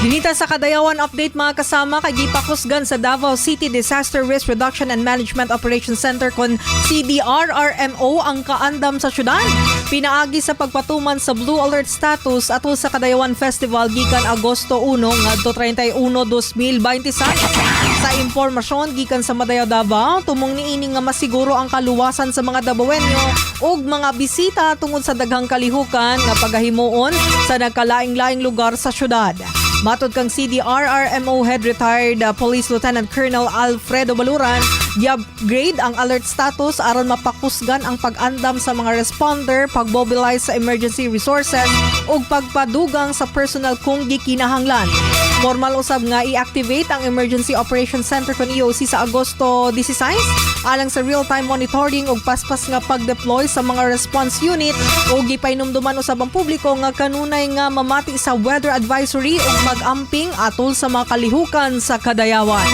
Dinhi ta sa Kadayawan update, mga kasama, kay gipakusgan sa Davao City Disaster Risk Reduction and Management Operations Center kon CDRRMO ang kaandam sa syudad pinaagi sa pagpatuman sa Blue Alert status atol sa Kadayawan Festival gikan Agosto 1 ngadto 31, 2026. Sa impormasyon gikan sa Madayaw Davao, tumong niini nga masiguro ang kaluwasan sa mga Dabawenyo ug mga bisita tungod sa daghang kalihukan nga pagahimuon sa nagkalaing-laing lugar sa syudad. Matod kang CDRRMO Head retired Police Lieutenant Colonel Alfredo Baluran, gi-upgrade ang alert status aron mapakusgan ang pag-andam sa mga responder, pag-mobilize sa emergency resources ug pagpadugang sa personnel kung gikinahanglan. Formal usab nga i-activate ang Emergency Operations Center kon EOC sa Agosto 16 alang sa real-time monitoring ug paspas nga pag-deploy sa mga response unit, ug gipahinumduman usab ang publiko nga kanunay nga mamati sa weather advisory ug mag-amping atol sa mga kalihukan sa Kadayawan.